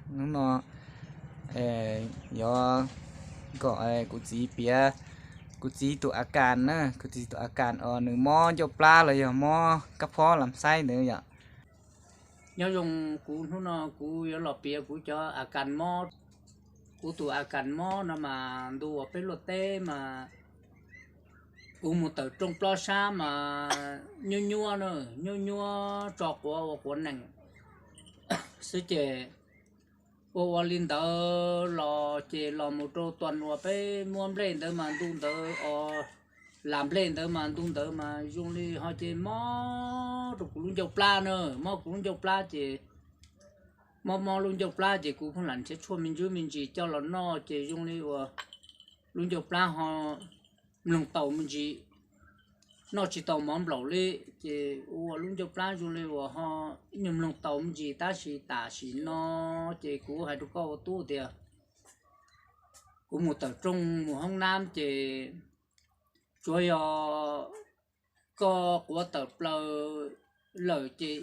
Hnub no yuav kom kuv txiv piav kuv txiv tus a kas na, kuv txiv tus a kas os, nws mob ncauj plab los yog mob kab phob lam xaib ntawd yom. Nyob zoo, kuv hnub no kuv yuav los piav kuv cov a kas mob. Kuv tus a kas mob no mas ntu uas peb luaj teb mas kuv mus tawm rooj plob sab mas nyuab nyuab na, nyuab nyuab tso quav ua quav nees xwb ces ua ua li ntawd los ces los mus rau tuas uas peb muab nplej ntawd mas ntu ntawd os, lam nplej ntawd mas ntu ntawd mas zoo li ho ces mob rau kuv lub ncauj plab na, mob kuv lub ncauj plab ces mob mob lub ncauj plab ces kuv pheej lam nrhiav tshuaj me ntsis me ntsis coj los noj ces zoo li uas lub ncauj plab ho mloog tau me ntsis, noj tsis tau mov nplaum li, ces ua lub ncauj plab zoo li uas ho ib nyuag mloog tau me ntsis tab sis tam sim no ces kuv hais rau koj ua tub tias kuv mus tawm rooj mus hoob nab ces tsuav yog koj quav tawm plaws lawm ces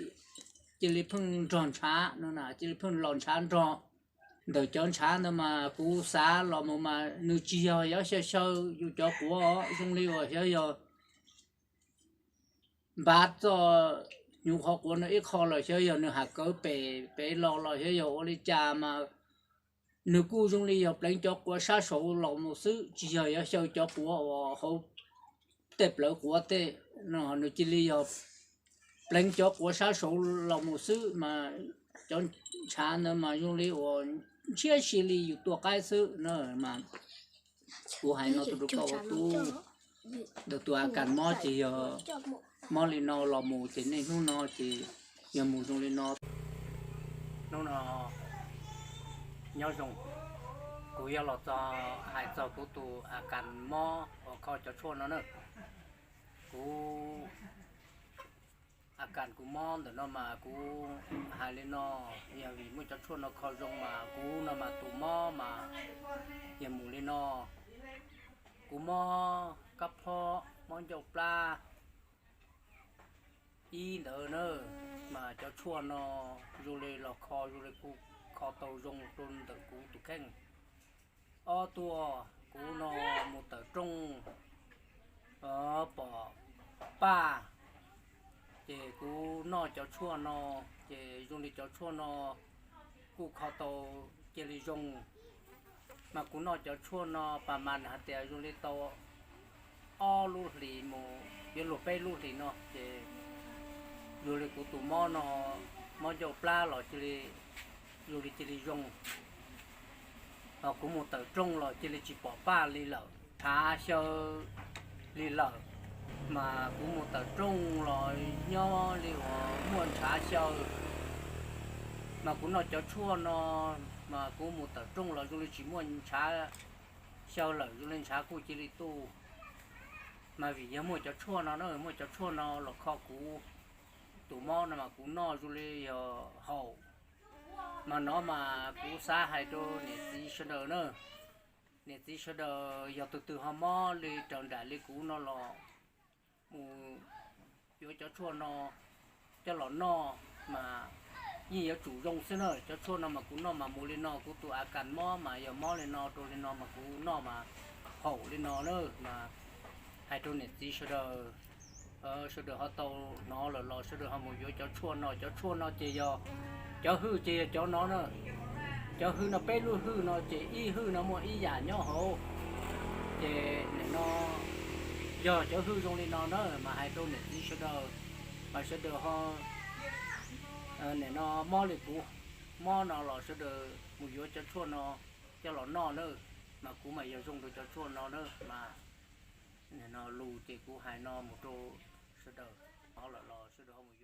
cia li pheej nrog ntshav no na, cia li pheej los ntshav nrog. Ntawm cov ntshav ntawd mas kuv xav los mus mas nws tsis yog yuav xyaw xyaw yus cov quav, zoo li uas xyov yog npav txoj hnyuv qhov quav no ib qho los xyov yog nws ham kawv pem pem los los xyov yog ua li cas mas nws kuj zoo li yog pleev cov quav sab saud los mus xwb, tsis yog yuav xyaw cov quav uas hauv tej plawv quav tej no, nws cia li yog pleev cov quav sab saud los mus xwb mas cov ntshav ntawd mas zoo li uas ntshiab si li yus tua qaib xwb na mas kuv hais no tuaj rau koj ua tub. Ntawm tus a kas mob ces yog mob li no los mus ces niaj hnub no ces yog mus zoo li no. Hnub no nyob zoo, kuv yog los txog hais txog kuv tus a kas mob uas kho cov tshuaj no na. Kuv a kas kuv mob ntawm no mas kuv hais li no, yog vim muaj cov tshuaj no kho zoo mas kuv no mas tus mob mas yog mus li no. Kuv mob kab phob, mob ncauj plab ib ntawd na, mas cov tshuaj no zoo li los kho zoo li kuj kho tau zoo rau ntawm kuv tus kheej. Ob tuaj kuv no mus tawm rooj pom paj, ces kuv noj cov tshuaj no, ces zoo li cov tshuaj no kuj kho tau cia li zoo. Mas kuv noj cov tshuaj no pas mas hais tias zoo li tau ob lub hlis mus yuav luag peb lub hlis no ces zoo li kuv tus mob no, mob ncauj plab los cia li, zoo li cia li zoo. Ho kuv mus tawm rooj los cia li tsis pom paj li lawm, ntshav xyaw li lawm. Mas kuv mus tawm rooj los nyob li uas muaj ntshav xyaw. Mas kuv noj cov tshuaj no, mas kuv mus tawm rooj los zoo li tsis muaj ntshav xyaw lawm, zoo li ntshav kuj cia li tu. Mas vim yog muaj cov tshuaj no na, muaj cov tshuaj no los kho kuv tus mob no mas kuv noj zoo li yog haum. Mas no mas kuv xav hais rau niam txiv sawv daws na, niam txiv sawv daws yog tus twg ho mob li raws nraim li kuv no los mus yuav cov tshuaj no coj los noj mas yeej yuav tsum zoo xwb na. Cov tshuaj no mas kuv noj mas mus li no, kuv tus a kas mob mas yog mob li no rau li no mas kuv noj mas haum li no na. Mas hais rau niam txiv sawv daws, sawv daws ho tau hnov lawm los sawv daws ho mus yuav cov tshuaj no. Cov tshuaj no ces yog, cov hwj ces yog cov no na. Cov hwj no peb lub hwj no ces ib hwj no muaj ib yam nyob hauv. Ces nim no yog cov hwj zoo li no na mas hais rau niam txiv sawv daws, mas sawv daws ho nim no mob li kuv mob no los sawv daws mus yuav cov tshuaj no coj los noj na. Mas kuv mas yog zoo rau cov tshuaj no na mas nim no lus ces kuv hais no mus rau sawv daws, hnov lawm los sawv daws ho mus